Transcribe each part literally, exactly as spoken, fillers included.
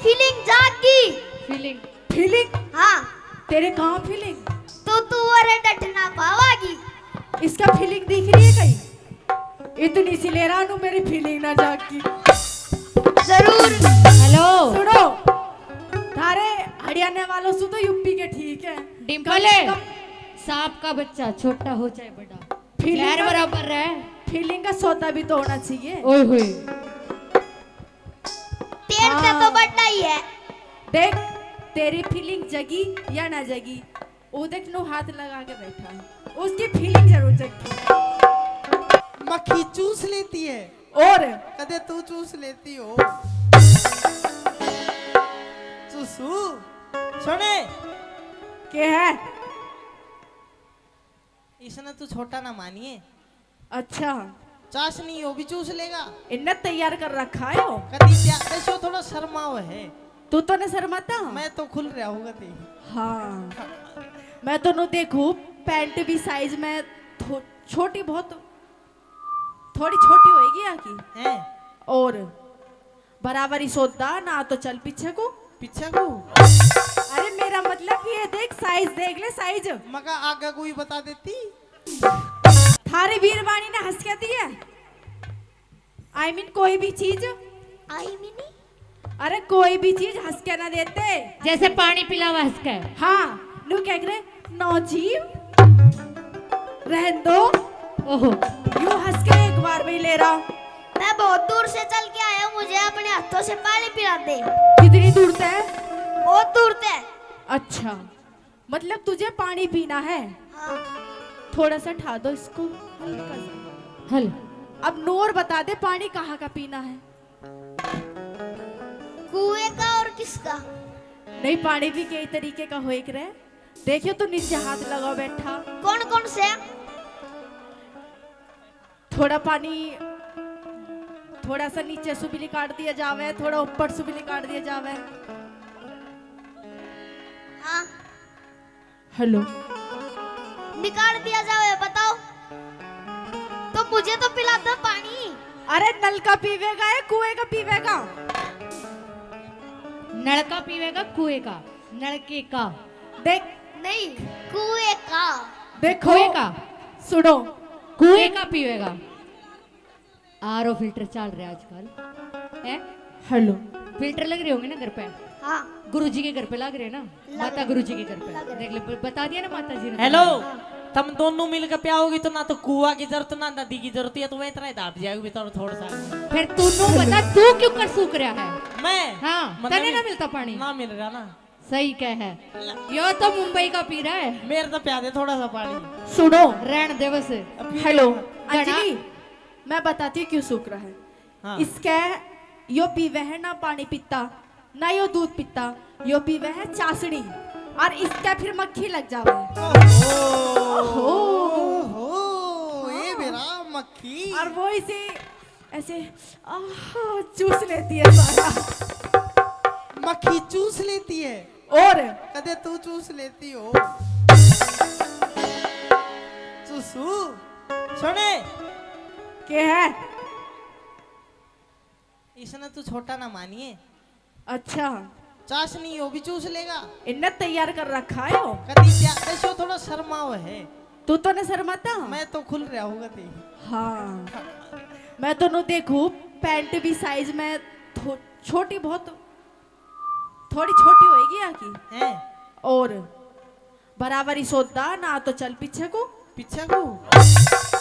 फीलिंग जागी। Feeling? Feeling? हाँ। तेरे कहाँ फीलिंग? तो तू और डट ना पावागी। इसका फीलिंग दिख रही है कहीं? इतनी सी ले रहा हूँ, मेरी फीलिंग ना जागी। जरूर। हेलो। सुनो, थारे हरियाणा वालों से तो यूपी के ठीक है। डिम्पल कम से है। कम सांप का बच्चा, छोटा हो चाहे बड़ा, फीलिंग खैर का, बराबर है। फीलिंग का सौदा भी तो होना चाहिए। ओए होए। तेरे से तो हाँ। बड़ा ही है। देख, तेरी फीलिंग जगी या ना जगी, वो देख, नो हाथ लगा के बैठा है, उसकी फीलिंग जरूर जगी। मक्खी चूस लेती है। और? कदे तू चूस लेती हो। चूसू, सुने। के है? इसने तू छोटा ना मानिए। अच्छा। चाशनी हो भी चूस लेगा। इन्ने तैयार कर रखा है वो। कदी क्या, ऐसो थोड़ा शर्माओ है। तू तो ना शर्माता? मैं तो खुल रहा हूँ कदी। हाँ। मैं तो नु देखू, पैंट भी साइज में थो-, छोटी बहुत, थोड़ी छोटी होएगी यहाँ की। हैं? और बराबर ही सौदा ना, तो चल पीछे को। पीछे को? अरे मेरा मतलब ये देख, साइज देख ले, साइज। मका आगे कोई बता देती। थारी वीरवाणी ने हंस के दी है। आई मीन कोई भी चीज। I mean? अरे कोई भी चीज हंस के ना देते। जैसे पानी पिलावा हंस के। हाँ, नु क्या करे, नौ जीव, रहन दो। ओहो। यू हंस के एक बार में ही ले रहा। मैं बहुत दूर से चल के आया हूँ, मुझे अपने हाथों से पानी पिला दे। कितनी दूर तक? बहुत दूर तक। अच्छा, मतलब तुझे पानी पीना है? हाँ। थोड़ा सा ठा दो इसको, हल्का सा। हल। अब नूर बता दे, पानी कहाँ का पीना है? कुएं का और किसका? नहीं, पानी भी कई तरीके का होए करे। देखियो, तू नीचे हाथ लगा बैठा। कौन कौन से? थोड़ा पानी, थोड़ा सा नीचे से भी निकाल दिया जावे, थोड़ा ऊपर से भी निकाल दिया जावे। हाँ। हेलो। निकाल दिया जावे, बताओ। तो मुझे तो पिला दो पानी। अरे नल का पीवेगा या कुएं का पीवेगा? नल का पीवेगा, कुएं का? नलके का। देख। नहीं, कुएं का। देखो। कुएं का। सुनो। कुएं का पीवेगा। आरओ फिल्टर चल रहा आजकल, हैं? हेलो। फिल्टर लग रहे होंगे ना घर पे? हाँ। गुरुजी के घर पे लग रहे ना? लग माता रहे। गुरुजी के घर पे। लग रहे। देख ले, ब-, बता दिया ना माता जी ने। हेलो। हाँ। तुम दोनों मिलकर पियाओगी तो ना तो कुआ की जरूरत, ना नदी की जरूरत है, तो वह इतना ही दाब जाएगी भी थोड़ा, थोड़ा सा। फिर तू नू बता, तू क्यों कर सूख रहा है? मैं? हाँ, मतलब तने मिल-, ना मिलता पानी? ना मिल रहा ना। सही कह है। यो तो मुंबई का पी रहा है। मेरे तो प्या दे थोड़ा सा पानी। सुनो। रहन दे बस। अब पी हेलो, लेगा। अंजलि, मैं बताती हूँ क्यों सूख रहा है। हाँ। इसके यो पीवे है ना पानी पीता, ना यो दूध पीता, यो पीवे है चाशनी, और इसके फिर मक्खी लग जावे। ओहो। ओहो। ओहो, ये हाँ। मेरा मक्खी। और वो इसे ऐसे, आह, चूस लेती है सारा। मक्खी चूस लेती है। और? कदे तू चूस लेती हो। चूसू, सुने। के है? इसने तू छोटा ना मानिए। अच्छा। चाशनी हो भी चूस लेगा। इन्ने तैयार कर रखा है वो। कदी क्या, ऐसो थोड़ा शर्माओ है। तू तो ना शर्माता? मैं तो खुल रहा हूँ कदी। हाँ। मैं तो नु देखू, पैंट भी साइज में थो-, छोटी बहुत, थोड़ी छोटी होएगी यहाँ की। हैं? और बराबर ही सौदा ना, तो चल पीछे को। पीछे को?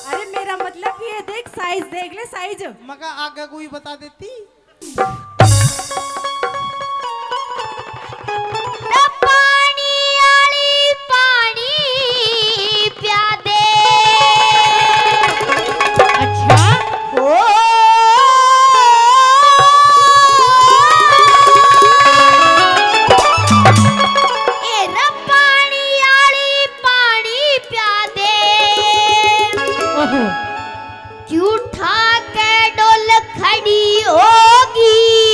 अरे मेरा मतलब ये देख, साइज देख ले, साइज। मका आगे कोई बता देती। ए पानी आली पानी प्या दे। अच्छा। ओ। ए रे पानी आली पानी प्या दे। ओहो। क्यों ठाके डोल खड़ी होगी?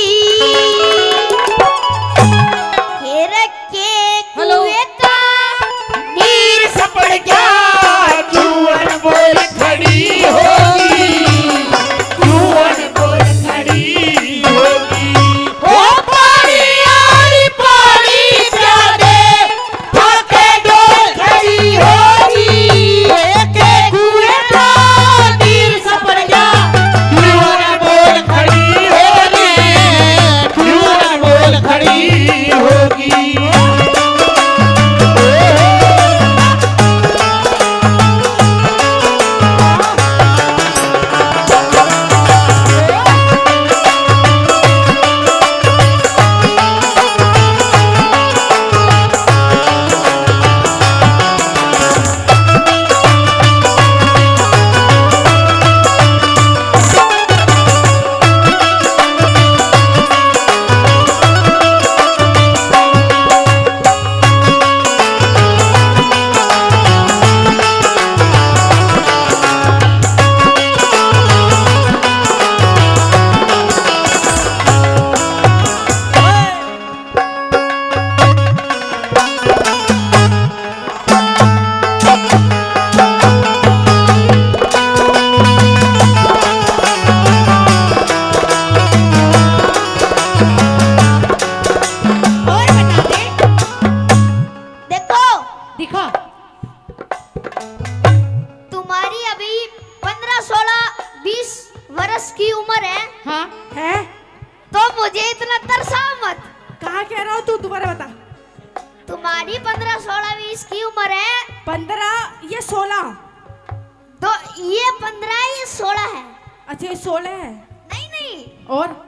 सोलह है। अच्छा, ये सोलह है। नहीं, नहीं। और?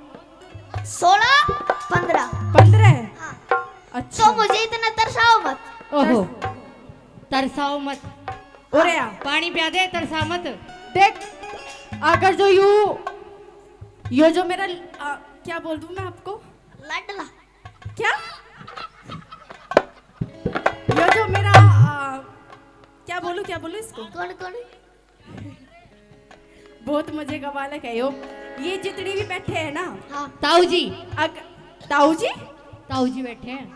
सोलह, पन्द्रह। पन्द्रह है? हाँ। अच्छा। तो मुझे इतना तरसाओ मत। ओहो। तरस- तरसाओ मत। और या? पानी प्या दे, तरसा मत। देख, अगर जो यू, यो जो मेरा, आ, क्या बोल दूं मैं आपको? लाडला। क्या? यो जो मेरा, आ, क्या बोलूं, क्या बोलूं इसको? कौन, कौन? बहुत मजे का बालक है यो। ये जितने भी बैठे हैं ना, हाँ। ताऊ जी। अग-, ताऊ जी? ताऊ जी बैठे हैं।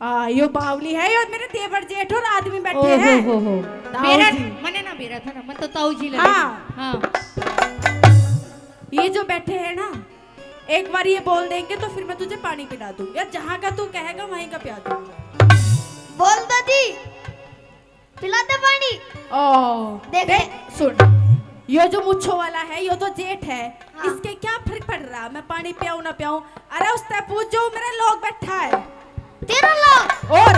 आ, यो बावली है, यो मेरे देवर जेठ और आदमी बैठे ओहो हैं। हो हो। ताऊ बेरा, जी। मने ना बेरा था ना, मैं तो ताऊ जी लगे। हाँ। हाँ। ये जो बैठे हैं ना, एक बार ये बोल देंगे तो फिर मैं तुझे पानी पिला दूंगी। यार, जहाँ का तू कहेगा वहीं का पिला दूंगी। बोल दो जी। पिला दे पानी। ओ, देख देख, ले। सुन, यो जो मुच्छों वाला है, यो तो जेठ है। हाँ। इसके क्या फर्क पड़ रहा, मैं पानी पियाऊं ना पियाऊं? अरे, उससे पूछ जो मेरे लोग बैठा है। तेरा लोग? और?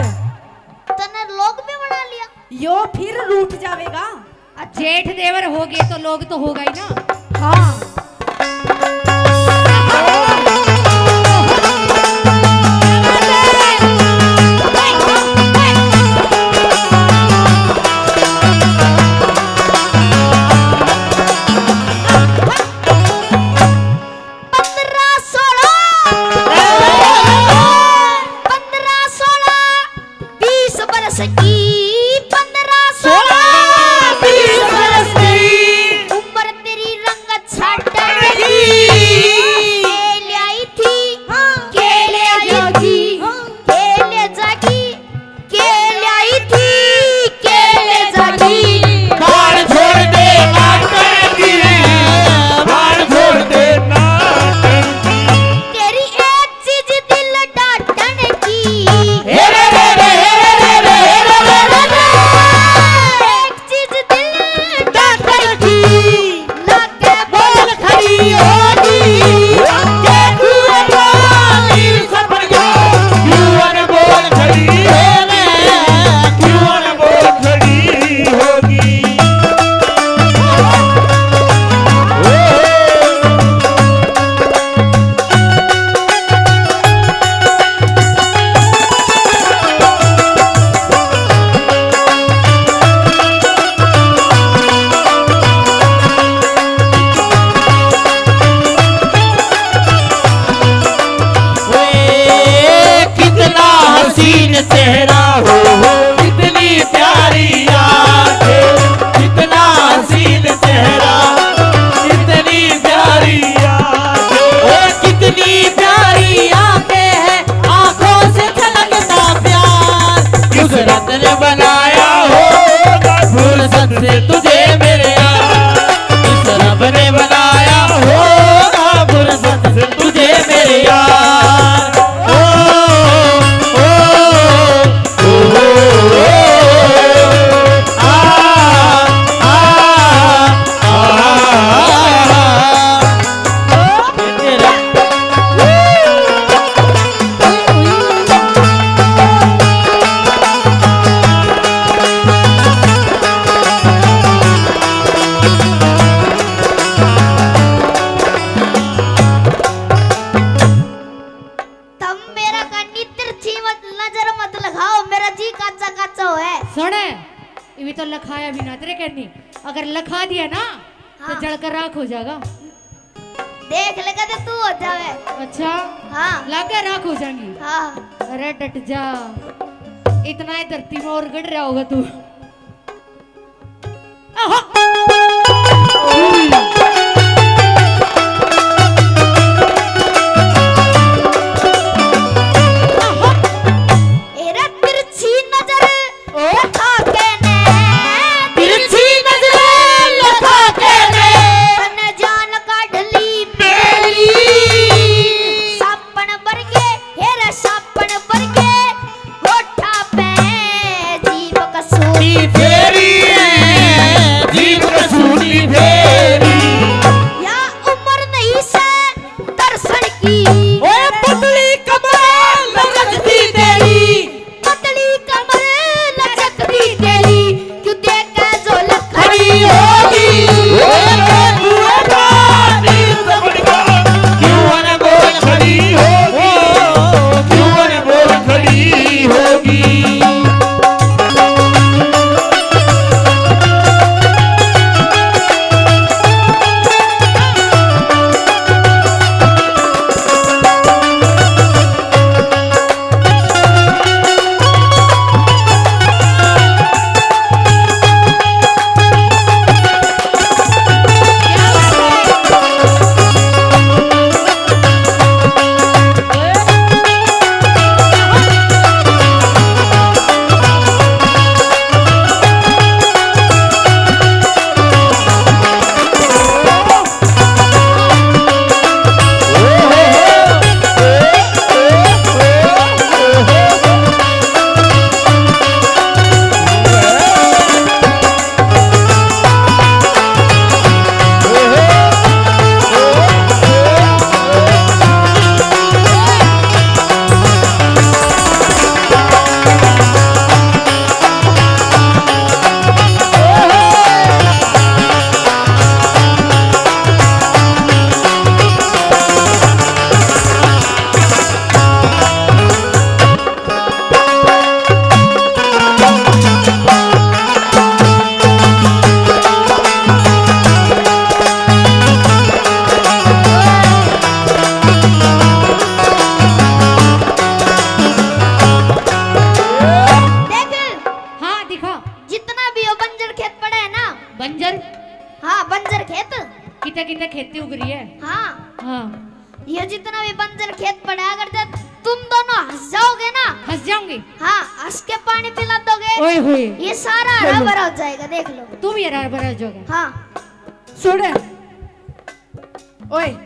तने लोग भी बना लिया? यो फिर रूठ जावेगा। अच्छा। जेठ देवर हो गए तो लोग तो होगा ही ना। हाँ। पन्द्रह सोलह, पन्द्रह सोलह, बीस बरस की, पन्द्रह सोलह, बीस बरस की, उम्र तेरी रंग छाटन की। के ले आई थी, हाँ। के ले आई थी, हाँ। के ले जागी, के ले आई थी, के ले जागी। बाण छोड़ दे नाटन की, बाण छोड़ दे नाटन की। तेरी एक चीज दिल डाटन की। हे रे रे रे, हे रे रे रे, हे रे रे रे। एक चीज दिल डाटन की। लागे बोल खड़ी होगी, के क्यों अनबोल सफर गया, क्यों अनबोल खड़ी है मैं, क्यों अनबोल खड़ी होगी। ओए, कितना हसीन चेहरा हो, हो, कितनी प्यारी आंखें, कितना हसीन चेहरा, कितनी प्यारी आंखें, ओ, कितनी प्यारी आंखें हैं, आंखों से छलकता प्यार। किस रब ने बनाया होगा फुर्सत से तुझे मेरे यार, किस रब ने बनाया होगा फुर्सत से तुझे मेरे यार। ओ, ओ, ओ, ओ, ओ, आ, आ, आ, आ, आ। तम मेरा कानी तिरछी मत, नजर मत लखाओ, मेरा जी काचा काचा होए। सुन, इवी तो लखाया भी ना तेरे कानी, अगर लखा दिया ना, तो हाँ। जल कर राख हो जाएगा। देख ले, कदे तू हो जावे। अच्छा? हाँ। लागे राख हो जाएंगी? हाँ। अरे डट जा, इतना ही धरती में और गड़ रहा होगा तू। आहा। आहा। ए रे तिरछी नजर ओ। लखा के ने, तिरछी नजर लखा के ने, तन्ने जान काढ़ ली मेरी। सापण बरगे, हे रे सापण बरगे, होठा पे जीभ कसूरी फेरी है, जीभ कसूरी फेरी। हाँ, हंस के पानी पिला दोगे। ओए होए। ये सारा हरा भरा हो जाएगा, देख लो। तुम ये हरा भरा हो जाओगे। हाँ। सुन। ओए।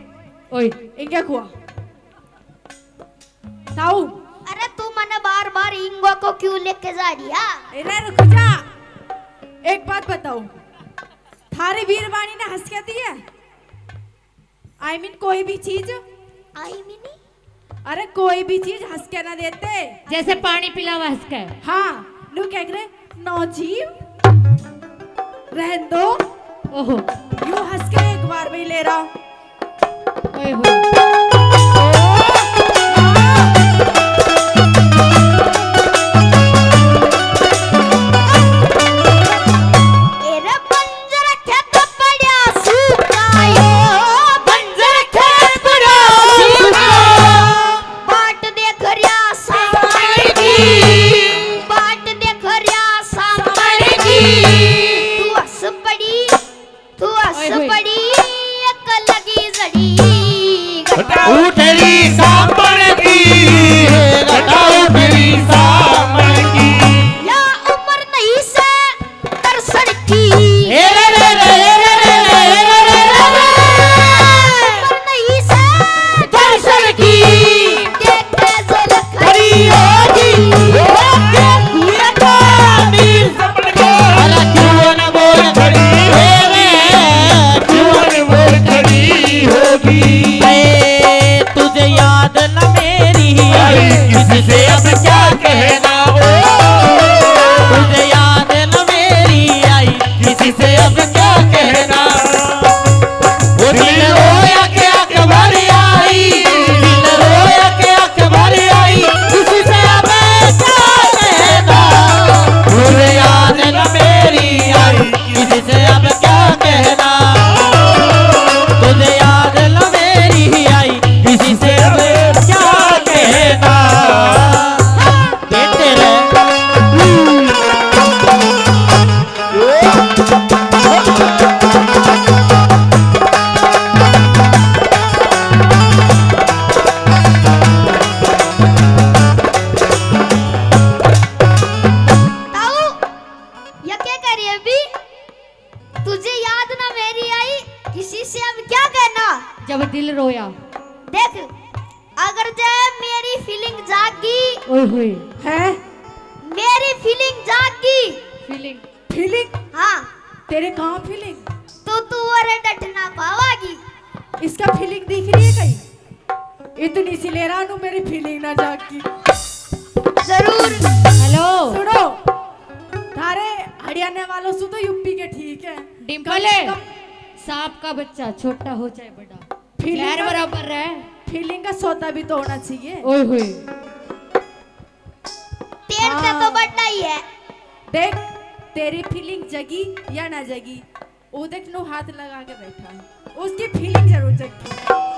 ओए। इनके कुआ। ताऊ। अरे तू मने बार बार इंगो को क्यों लेके जा रही है? ए रे रुक जा। एक बात बताओ। थारी बीरबानी ने हंस के दी है? I mean कोई भी चीज। I mean? अरे कोई भी चीज हंस के ना देते। जैसे पानी पिलावा हंस के। हाँ, नू कह करे, "नो जीव, रहन दो।" ओहो। यूं हंस के एक बार भी ले रहा। ओए होए। ए रे बंजर खेत पड़या सूखा, ओ बंजर खेत पड़या सूखा। बाट देख रया सामण की, बाट देख रया सामण की। तू हंस पड़ी, तू हंस ओए होए। पड़ी, एक लगी जड़ी। घटा उठरी सामण की, घटा उठरी सामण की। या उम्र नहीं से दर्शन की। ए रे रे रे, ए रे रे रे, ए रे रे रे। उम्र नहीं से दर्शन की। देख के जो लखन खड़ी होगी, होगी पूरा पानी। अरे क्यों न बोल खड़ी होगी, क्यों न बोल खड़ी होगी। ए, तुझे याद न मेरी आई, किसी से अब क्या कहना। ओ, तुझे याद न मेरी आई, किसी से अब क्या कहना। वो दिल रोया के अकबर आई, दिल रोया के अकबर आई, किसी से अब क्या कहना। तुझे याद न मेरी आई, किसी से अब क्या कहना। तुझे याद न मेरी आई, किसी से अब क्या कहना। देते रहे। ताऊ, ये क्या कह रही है अभी? तुझे याद ना मेरी आई, किसी से अब क्या कहना? जब दिल रोया। देख, अगर जे मेरी फीलिंग जागी, ओए होए। हैं? मेरी फीलिंग जागी। फीलिंग। फीलिंग? हाँ। तेरे कहाँ फीलिंग? तो तू और डट ना पावागी। इसका फीलिंग दिख रही है कहीं? इतनी सी ले रहा नू मेरी फीलिंग ना जागी। जरूर। हेलो। सुनो, थारे हरियाणा वालों से तो यूपी के ठीक है। डिम्पल कम है। कम सांप का बच्चा, छोटा हो चाहे बड़ा, फीलिंग गैर का, बराबर है। फीलिंग का सौदा भी तो होना चाहिए। ओए होए। तेरे से तो हाँ। बड़ा ही है। देख, तेरी फीलिंग जगी या ना जगी, वो देख, नू हाथ लगा के बैठा है, उसकी फीलिंग जरूर जगी।